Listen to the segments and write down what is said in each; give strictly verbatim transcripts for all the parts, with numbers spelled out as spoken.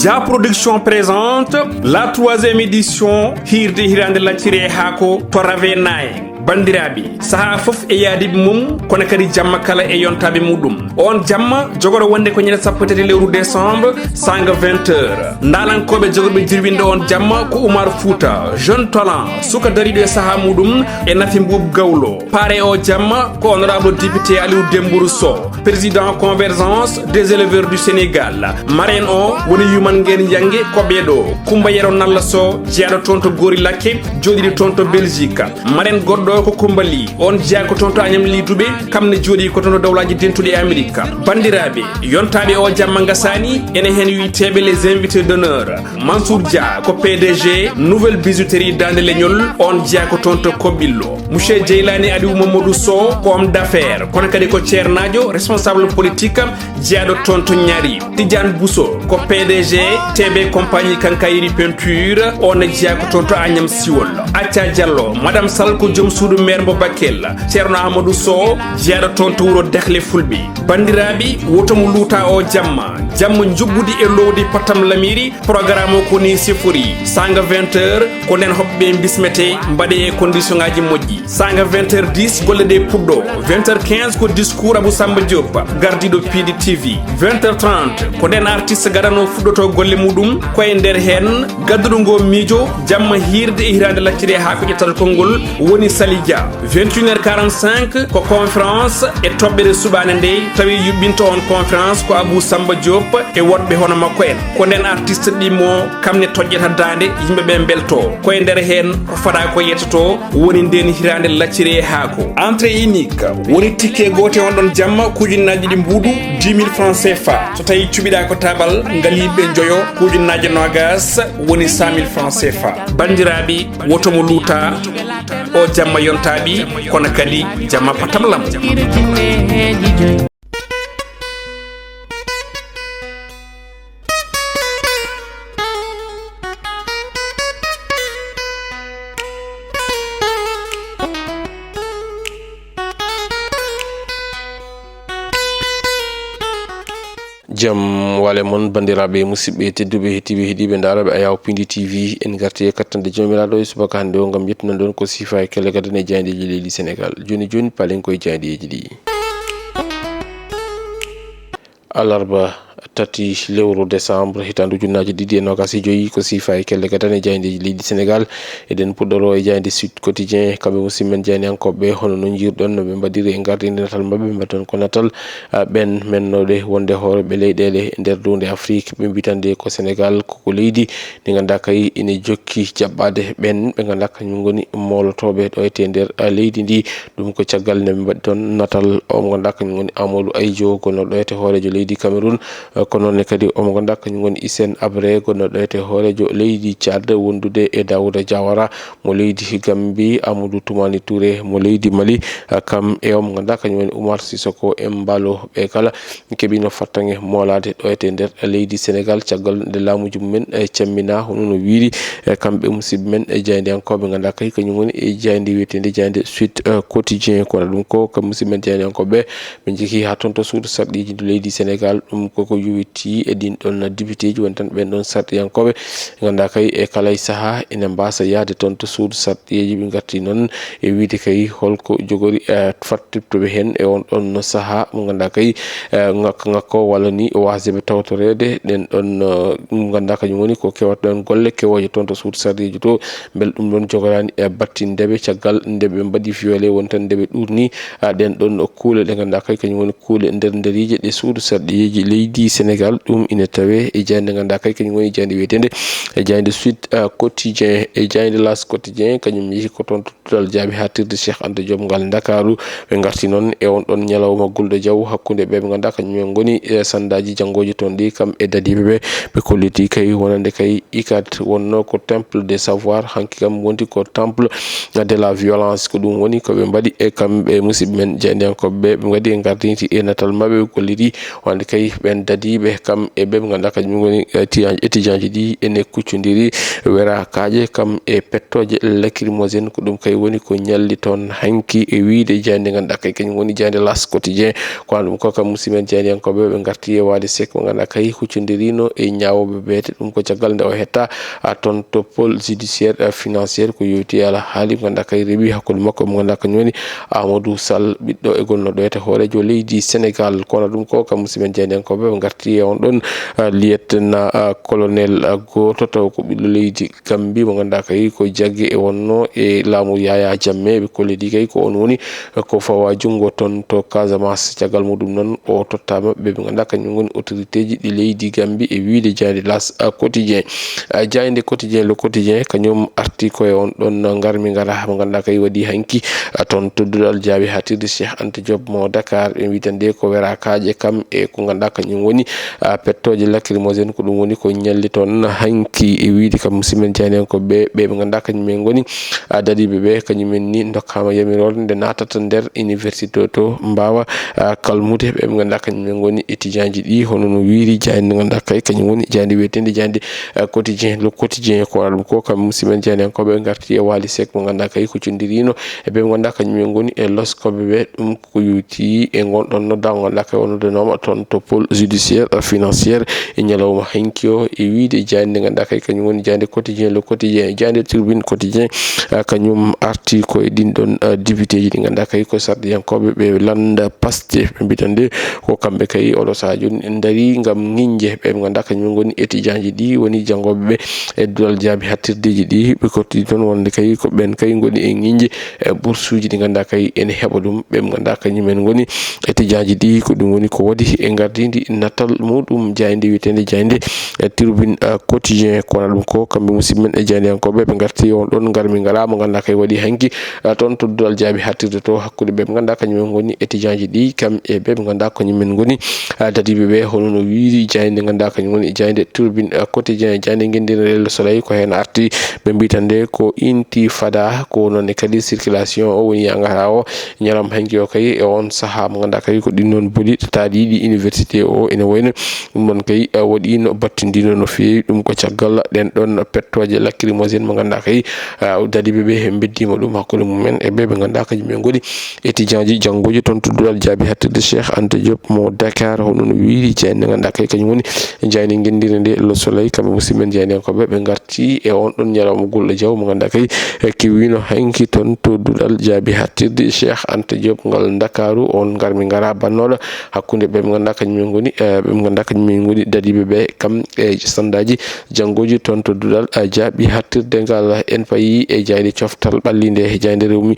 Da Production présente la troisième édition Hirde Hirande Lacciri e Haako to Ravenaye. Bandiraɓe, saha fof e yaadiɓe mum, kono kadi jamma kala e yontaɓe muɗum. On jamma jogoro wonde ko ñande sappo tati lewru décembre, sanga vingt heures. Ndalankoɓe jogorɓe jirwinde on jamma ko Oumar Fouta, jeune talent, suka dariɗo e saha muɗum, e Nafi Mbuub Gawlo. Pare o jamma ko honorable député Aliou Dembourou Sow, président Convergence des éleveurs du Sénégal. Marraine o woni Yuman Ngeen Yange, ko ɓeɗo: Kumba Yero Nalla Sow, jeyaɗo toon to Gori Lakke, joɗiɗo toon to Belgique. Marraine goɗɗo ko Kumba Ly, on jeya ko toon to Agnam Ly Toubé, kam ne joɗi ko toon to Dawlaji Dentuɗi e Amérique. Bandiraɓe, yontaɓe o jamma gasani, ene hen wiyteɓe les invités d'honneur. Mansour Dia ko P D G Nouvelle Bijouterie Dande Leñol, on jeya ko toon to Kobillo. Monsieur Jeylani Aliou Mamadou Sow ko homme d'affaires, kono kadi ko ceernajo, responsable politique, jeyaɗo toon to Ñaari. Tidiane Bousso ko P D G T B Compagnie Quincaillerie Peinture, on ne jeya ko toon to Agnam Siwol. Acca Diallo, Madame Sall ko joom suudu maire mo Bakel. Ceerno Amadou Sow, jeyaɗo toon to wuro Dehli Fulɓe. Bandiraɓe, woto mo luuta o jamma. Jamma njuɓɓudi e lowdi Patam Lamiri, programme o ko ni sifori. Sanga vingt heures, ko nden hoɓɓe bismete, mbaɗe e condition ngaji moƴƴi. Sanga vingt heures dix, golle ɗe puɗɗo. Vingt heures quinze ko discours Abou Samba Diop, gardiɗo P D T V. Vingt heures trente, ko nden artiste gadano fuɗɗoto golle muɗum, ko e nder hen gadduɗo ngo miijo, jamma hirde e hirande lacciri e haako ƴettata konngol woni Sali Dia. Vingt et une heures quarante-cinq ko conférence e toɓɓere suɓaande nde, tawi yuɓɓinto on conférence ko Abou Samba Diop e woɗɓe hono makko en. Ko nden artiste ɗimmo, kam ne toƴƴata daande, yimɓe ɓe mbelto. Ko e nder heen ko fada ko yettoto, woni nden hiraande lacciri e haako. Entrée unique, woni ticket goote on ɗon jamma, ko ujunnaaji ɗiɗi mbuuɗu, dix mille francs C F A. So tawi cuɓiɗaa ko tabal, ngaliiɓe njoyo, ko ujunnaaji noogas, woni cent mille francs C F A. Banndiraaɓe, woto mo luuta, o jamma yontaaɓi, kono kadi jamma patamlam. Jam wale mon, banndiraaɓe, musidɓe tedduɓe, heɗiiɓe, heɗiiɓe ndaarooɓe Ayaw Pindi T V. En ngarti e kattande Joomiraaɗo e subaka hannde o ngam yettunan ɗon ko siifa e kelle gadane e jaayndeeji leydi Senegaal. Jooni jooni, palen koye jaayndeeji ɗi. Alarba tati lewru décembre, hitaande ujunnaaji ɗiɗi e noogas e joyi, ko siifa e kelle gadane e jaayndeeji leydi Senegaal. Eɗen puɗɗoro e jaaynde Sud Quotidien, kamɓe musidɓe men jaayndiyankooɓe, hono no njiirɗon no ɓe mbaɗiri e gardinde natal maɓɓe, mbaɗon ko natal, ah, ɓen mennooɓe wonde hooreeɓe leyɗeele e nder duunde Afrik, ɓe mbitande ko Senegaal, ko, ko leydi ndi ngannduɗaa kay ine jokki jaɓɓaade ɓen ɓe ngannduɗaa kañum ngoni moolotooɓe ɗo e nder, ah, leydi ndi. Ɗum ko caggal nde ɓe mbaɗi toon natal o mo ngannduɗaa kañum woni Amadou Ahidjo, gonno ɗo e hooreejo leydi Cameroun. Eh, ko noon ne kadi o mo ngannduɗaa kañum woni Hissène Habré, gonno ɗo e hooreejo leydi Tchad, wondude e Daouda Diawara mo leydi Gambie, Amadou Toumani Touré mo leydi Mali, eh, kam e o mo ngannduɗaa kañum woni Oumar Sissoko Embaló. Ɓe kala keɓino fartaŋŋe moolaade ɗo e nder leydi Senegaal, caggal nde laamuuji mumen, eh, cemmbinaa, hono no wiiri, eh, kamɓe musidɓe men, eh, jaayndiyankooɓe, ngannduɗaa kay kañum woni e jaaynde wiyeteende jaaynde Sud, eh, Quotidien. Kono ɗum ko, ko musidɓe men jaayndiyankooɓe, ɓe njehii haa toon to suudu sarɗiiji ndu leydi Senegaal. Ɗum koko yowitii e ɗin ɗon depiteeji, woni tan ɓen ɗon sarɗiyankooɓe, ngannduɗaa kay e kala e sahaa ene mbaasa yahde toon to suudu sarɗiiji. Ɓe ngarti noon e wiide kay holko jogori, eh, fattuɓe heen e on ɗon sahaa mo ngannduɗaa kay, eh, ngakka ngakka o walla ni o waasde ɓe tawtoreede ɗen ɗon, eh, mo ngannduɗaa kañum woni ko kewata ɗon golle kewooje toon to suudu sarɗiiji to. Mbele ɗum ɗon jogoraani e battinde ɓe caggal nde ɓe mbaɗi violé, woni tan nde ɓe ɗuurni, ah, ɗen ɗon kuule ɗe ngannduɗaa kay kañum woni kuule nder nderiije ɗe suudu sarɗiiji leydi Senegaal. Ɗum ine tawee e jaaynde ngannduɗaa kay kañum woni jaaynde wiyeteende e jaaynde Sud, ah, Quotidien, e jaaynde L'As Quotidien, kañum yehi ko toon to duɗal jaaɓi haaɗtirde Cheikh Anta Diop ngal Ndakaaru. Ɓe ngarti noon e on ɗon ñalawma gulɗo jaw hakkunde ɓe ɓe ngannduɗaa kañum en ngoni e sandaaji janngooji toon ɗi, kam e dadiiɓe ɓe. Ɓe kolliti kay wonande kay ICAD wonno ko temple de savoir, hanki kam wondi ko temple de la violence. Ko ɗum woni ko ɓe mbaɗi e kamɓe musidɓe men jaayndiyankooɓe ɓe, ɓe mbaɗi e ngardinti e natal maɓɓe, ɓe kolliti wonande kay ɓen Adiiɓe kam e ɓe ɓe ngannduɗaa kañum ngoni, eh, tiyan-, étudiant ji ɗi ene kuccondiri werakaaje kam e pettooje lacrymogène. Ko ɗum kay woni ko ñalli toon hanki e wiyde jaaynde ngannduɗaa kay kañum woni jaaynde L'As Quotidien. Ko an ɗum ko kam musidɓe men jaayndiyankooɓe ɓe ngarti e Waly Seck mo ngannduɗaa kay huccondirino e ñaawooɓe beete. Ɗum ko caggal nde o hetta, a, toon to pôle judiciaire, a, financière ko yowti e alhaali mo ngannduɗaa kay rewi hakkunde makko mo ngannduɗaa kañum woni Amadou Sall, ɓiɗɗo e gonnooɗo e hooreejo leydi Sénégal. Kono ɗum ko kam musidɓe men jaayndiyankooɓe ɓe ngarti e on ɗon, ah, lieutenant, ah, colonel, ah, gooto taw ko ɓiɗɗo leydi Gambie mo ngannduɗaa kay ko jagge e wonno e laamu Yaya Jammeh. Ɓe kollidi kay ko on woni, ah, ko fawa junngo toon to Casamance. Caggal muɗum noon o tottaama ɓe ɓe ngannduɗaa kañum ngoni autorité ji ɗi leydi Gambie e wiyde jaaynde L'As, ah, Quotidien. Ah, jaaynde Quotidien, Le Quotidien, kañum arti ko e on ɗon ngarmi ngara mo ngannduɗaa kay waɗi hanki, ah, toon to duɗal jaabi haatirde Cheikh Anta Diop mo Dakar. Ɓe mbiyi tan nde ko werakaaje kam e ko ngannduɗaa kañum woni, ah, pettooje lacrymogène. Ko ɗum woni ko ñalli toon hanki e wiyde kam musidɓe men jaayndiyankooɓe ɓe, ɓe ɓe ngannduɗaa kañum en ngoni, ah, dadiiɓe ɓe, kañum en ni ndokkaama yamiroore nde naatata nder université to mbaawa, ah, kalmude ɓe ɓe ngannduɗaa kañum en ngoni étudiant ji ɗi, hono no wiyri jaaynde ngannduɗaa kay kañum woni jaaynde wiyeteende jaaynde, ah, Quotidien, Le Quotidien. Ko waɗa ɗum ko kam musidɓe men jaayndiyankooɓe ngarti e Waly Seck mo ngannduɗaa kay huccondirino e ɓe ɓe ngannduɗaa kañum en ngoni e loskooɓe ɓe. Ɗum ko yowti e ngon ɗon noddaango ngannduɗaa kay o noddanooma toon to pôle judiciaire, ah, financière e ñalawma hanki o e wiyde jaaynde ngannduɗaa kay kañum woni jaaynde Quotidien, Le Quotidien, jaaynde Tribune Quotidien, ah, kañum arti ko e ɗin ɗon, ah, député ji ɗi ngannduɗaa kay ko sarɗiyankooɓe ɓe lannda Pastef. Ɓe mbiyi tan nde ko kamɓe kay oɗo sahaa jooni en ndarii ngam ŋiñde ɓe ɓe ngannduɗaa kañum ngoni étudiant ji ɗi woni janngooɓe ɓe e duɗal jaabi haatirdeeji ɗi. Ɓe kotti toon wonde kay ko ɓeen kay ngoni e ŋiñde e boursuuji ɗi ngannduɗaa kay ene heɓa ɗum. Ɓe ɓe ngannduɗaa kañum en ngoni étudiant ji ɗi, ko ɗum woni ko waɗi e ngardiindi natal muɗum jaaynde wiyeteende jaaynde, eh, Tribune, eh, Quotidien. Ko wona ɗum ko kamɓe musidɓe men e jaayndiyankooɓe ɓe ngarti on ɗon ngarmi ngara mo ngannduɗaa kay waɗi hanki, eh, toon to duɗal jaabi haatirde to hakkunde ɓe ɓe ngannduɗaa kañum en ngoni étudiant ji ɗi kam e ɓe ɓe ngannduɗaa kañum en ngoni, eh, dadiiɓe ɓe, hono no wiyri jaaynde ngannduɗaa kañum woni jaaynde Tribune, eh, Quotidien, jaaynde ngenndiire Le Soleil ko heen arti. Ɓe mbiyi tan nde ko intifada, ko noon ne kadi circulation o woni yangata o ñalawma hanki o kay e on sahaa mo ngannduɗaa kay ko ɗin noon boli taariiɗi université o ene wayno. Ɗum noon kay, eh, waɗiino battindino no feewi. Ɗum ko caggal ɗen ɗon pettooje lacrymogène mo ngannduɗaa kay, eh, dadiiɓe ɓe mbeddiima ɗum hakkunde mumen e ɓe ɓe ngannduɗaa kañum en ngoni étudiant ji janngooji toon to duɗal jaabi haatirde Cheikh Anta Diop mo Dakar. Hono no wiyri jaaynde ngannduɗaa kay kañum woni jaaynde ngenndiire nde Le Soleil, kamɓe musidɓe men jaayndiyankooɓe ɓe ngarti e on ɗon ñalawma gulɗo jaw mo ngannduɗaa kay, eh, kewiino hanki toon to duɗal jaabi haatirde Cheikh Anta Diop ngal Ndakaaru. On ngarmi ngara bannooɗo hakkunde ɓe ɓe ngannduɗaa kañum en ngoni, eh, ɓe ɓe ngannduɗaa kañum en ngoni dadiiɓe ɓe kam e sandaaji janngooji toon to duɗal, eh, jaabi haatirde ngal. En payi e jaaynde coftal ɓalliinde, jaaynde rewmi,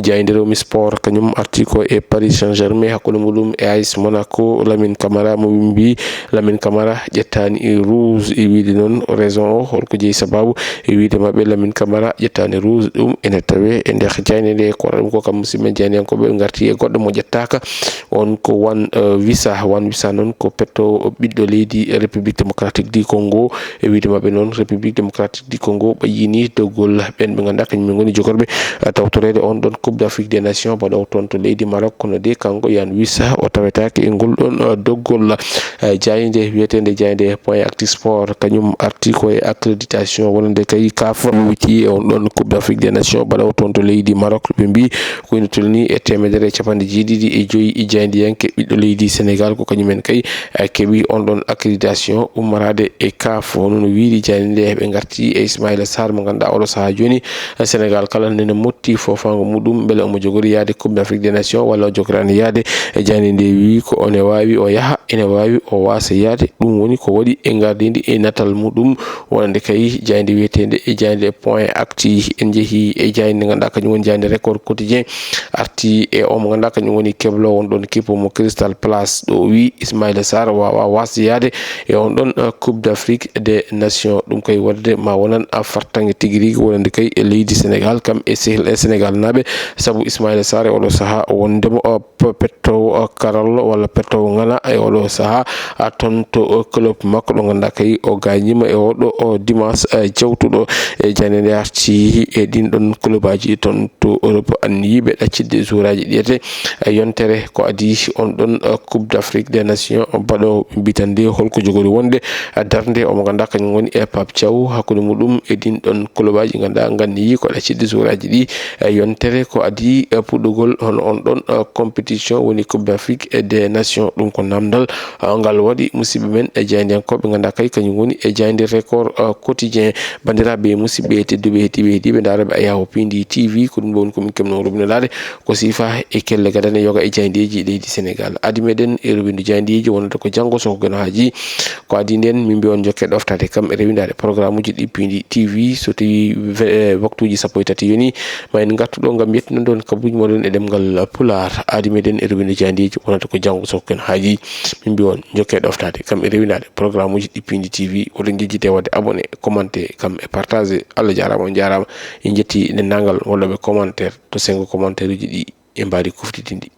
jaaynde rewmi sport, kañum arti ko e Paris Saint-Germain hakkunde muɗum e A S Monaco. Lamine Camara mo ɓe mbiyi Lamine Camara ƴettaani e rouge, e wiyde noon raison o holko jeyi sababu, e wiyde maɓɓe Lamine Camara ƴettaani rouge. Ɗum ene tawe e nder jaaynde nde. Ko waɗa ɗum ko kam musidɓe men jaayndiyankooɓe ɓe ngarti e goɗɗo mo ƴettaaka, on ko Wan, eh, Wissa. Wan Wissa noon ko petto ɓiɗɗo leydi République Démocratique du Congo. E wiyde maɓɓe noon République Démocratique du Congo ɓayyini doggol ɓen ɓe ngannduɗaa kañum en ngoni jogorɓe, eh, tawtoreede on ɗon Coupe d'Afrique des Nations baɗo toon to leydi Maroc. Kono de kanko Yan Wissa o tawetaake e ngol ɗon, eh, doggol. Eh, jaaynde wiyeteende jaaynde Point Actu Sport kañum arti ko e accréditation wonande kay CAF witi e on ɗon Coupe d'Afrique des Nations baɗo toon to leydi Maroc. Ɓe mbiyi ko ina tolni e teemedere e capanɗe jeeɗiɗi e joyi e jaayndiyanke ɓiɗɗo leydi Sénégal ko kañum en kay, eh, keɓi on ɗon accréditation ummoraade e CAF. Hono no wiyri jaaynde nde, ɓe ngarti e Ismaïla Sarr mo ngannduɗaa oɗo sahaa jooni, eh, Sénégal kala nde ne motti foofaango muɗum mbele omo jogori yaade Coupe d'Afrique des Nations walla o jogoraani yaade. E jaaynde nde wiyi ko ene waawi o yaha, ene waawi o waasa yaade. Ɗum woni ko waɗi e ngardiindi e natal muɗum wonande kay jaaynde wiyeteende e jaaynde Point Actu. En njehi e jaaynde nde ngannduɗaa kañum woni jaaynde Record Quotidien. Arti e o mo ngannduɗaa kañum woni kebloowo on ɗon kippo mo Crystal Palace. Ɗo o wi Ismaïla Sarr waawaa waasde yaade e on ɗon, uh, Coupe d'Afrique des Nations. Ɗum kay waɗde ma wonan, uh, fartaŋŋe tigi rigi wonande kay e leydi Sénégal kam e Sehel, e Sénégal naaɓe. Sabu Ismaïla Sarr e oɗo sahaa o wondema, uh, p-, pettoowo, uh, karallo walla pettoowo ŋana e oɗo sahaa, uh, toon to, uh, club makko ɗo ngannduɗaa kay o gaañiima e oɗo, uh, dimanche, uh, jawtuɗo. E jaaynde nde arti e ɗin ɗon club aji toon to Europe anniyiiɓe ɗaccidde joueur aji ɗi ete, eh, yontere ko adii on ɗon, eh, Coupe d'Afrique des Nations baɗo bitande holko jogori wonde darnde omo ganduɗa kañum woni e Pape Thiaw hakkunde muɗum e din ɗon club aji ganduɗa ganni ko ɗa cidde jour aji ɗi. E yontere ko adi e puɗɗugol hono on ɗon compétition woni Coupe d'Afrique et des Nations, ɗum ko namdal ngal waɗi musidɓe men e jayndiyankoɓe ganduɗa kay kañum woni e jayndi Record Quotidien. Bandiraɓe musidɓe tedduɓe heɗiɓe heɗiɓe daraɓe Ayawo Pindi TV, ko ɗum ɗo woni ko min kemno rubinolaade ko sifa e kelle gadane yoga e jayndeji leydi Sénégal. Adi meɗen e rubindu jayndeji wonata ko janngo soko geno haaji. Ko adi nden min mbi on jokke ɗoftade kam e rewindade programme uji ɗi Pindi TV so tawi waktuji sappo e tati yoni ma en gartu ɗo ngam yettinande on kabaruji moɗon e ɗemngal Pulaar. Adi meɗen e rubindu jayndeji wonata ko janngo soko geno haaji. Min mbi on jokke ɗoftade kam e rewindade programme uji ɗi Pindi TV. Oɗon jejjite wadde abonné, commenté kam e partagé. Allah jarama, on jarama. En jetti denndangal waɗoɓe commentaire to sengo commentaire uji ɗi e mbaadi kuftitindi.